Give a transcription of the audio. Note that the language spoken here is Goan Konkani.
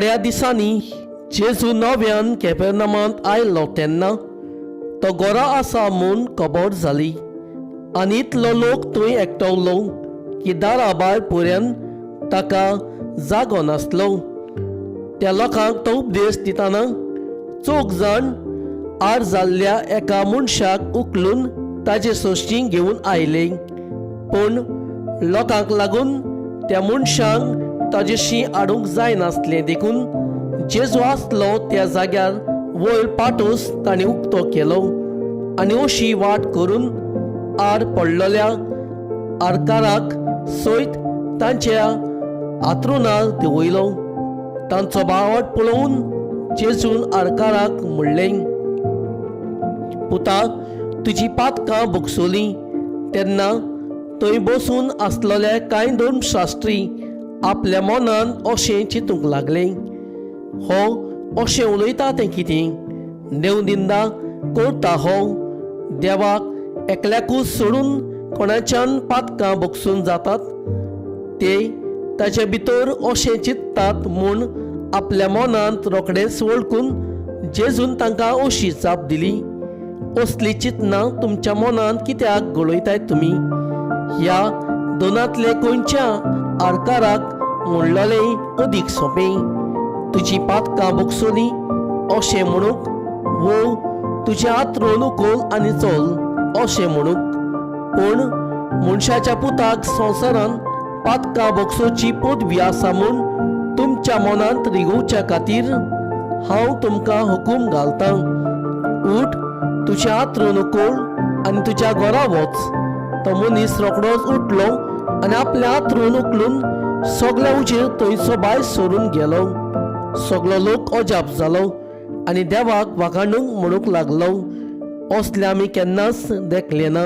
थोड्या दिसांनी जेजू नव्यान केपेरनामांत आयलो तेन्ना तो गोरा आसा म्हूण खबर जाली आनी इतलो लोक थंय एकटवलो की दारा भायर पर्यंत ताका जागो नासलो. त्या लोकांक तो उपदेश दितना चौग जाण आड जाल्ल्या एका मनशाक उखलून ताजे सोंशी घेवन आयले, पूण लोकांक लागून त्या मनशांक ताजेशी हाडूंक जायनासलें. देखून जेजू आसलो त्या जाग्यार वयर पाटोस ताणें उक्तो केलो आनी अशी वाट करून आड पडलेल्या आरकाराक सयत तांच्या आत्रुणार देंवयलो. तांचो बावट पळोवन जेजून आरकाराक म्हणलें, पुता, तुजी पातकां भोगसोलीं. तेन्ना थंय बसून आसलेले कांय धर्मशास्त्री आपल्या मनान अशें चिंतूंक लागले, हो अशें उलयता तें कितें? देवनिंदा करता हो. देवाक एकल्याकूच सोडून कोणाच्यान पातकां भोगसून जातात? ते ताचे भितर अशें चिंततात म्हूण आपल्या मनांत रोखडेंच वळखून जेजून तांकां अशी जाप दिली, असली चिंतनां तुमच्या मनांत कित्याक घोळयताय तुमी? ह्या दोनांतले खंयच्या आरकाराक म्हणलेलें अदीक सोंपें, तुजी पातकां भोगसोलीं अशें म्हणूंक, वो तुजें आत्रून उखल आनी चल अशें म्हणूंक? पूण मनशाच्या पुताक संवसारान पातकां भोगसोची पदवी आसा म्हूण तुमच्या मनांत रिगोवच्या खातीर हांव तुमकां हुकूम घालतां, उठ, तुजें आत्रून उखल आनी तुज्या घरा वच. तो मनीस रोखडोच उठलो आनी आपलें आत्रून उखलून सगल्या उजेर थंयचो भायर सरून गेलो. सगलो लोक अजाप जालो आनी देवाक वाखाणूंक म्हणूंक लागलो, असलें आमी केन्नाच देखलें ना.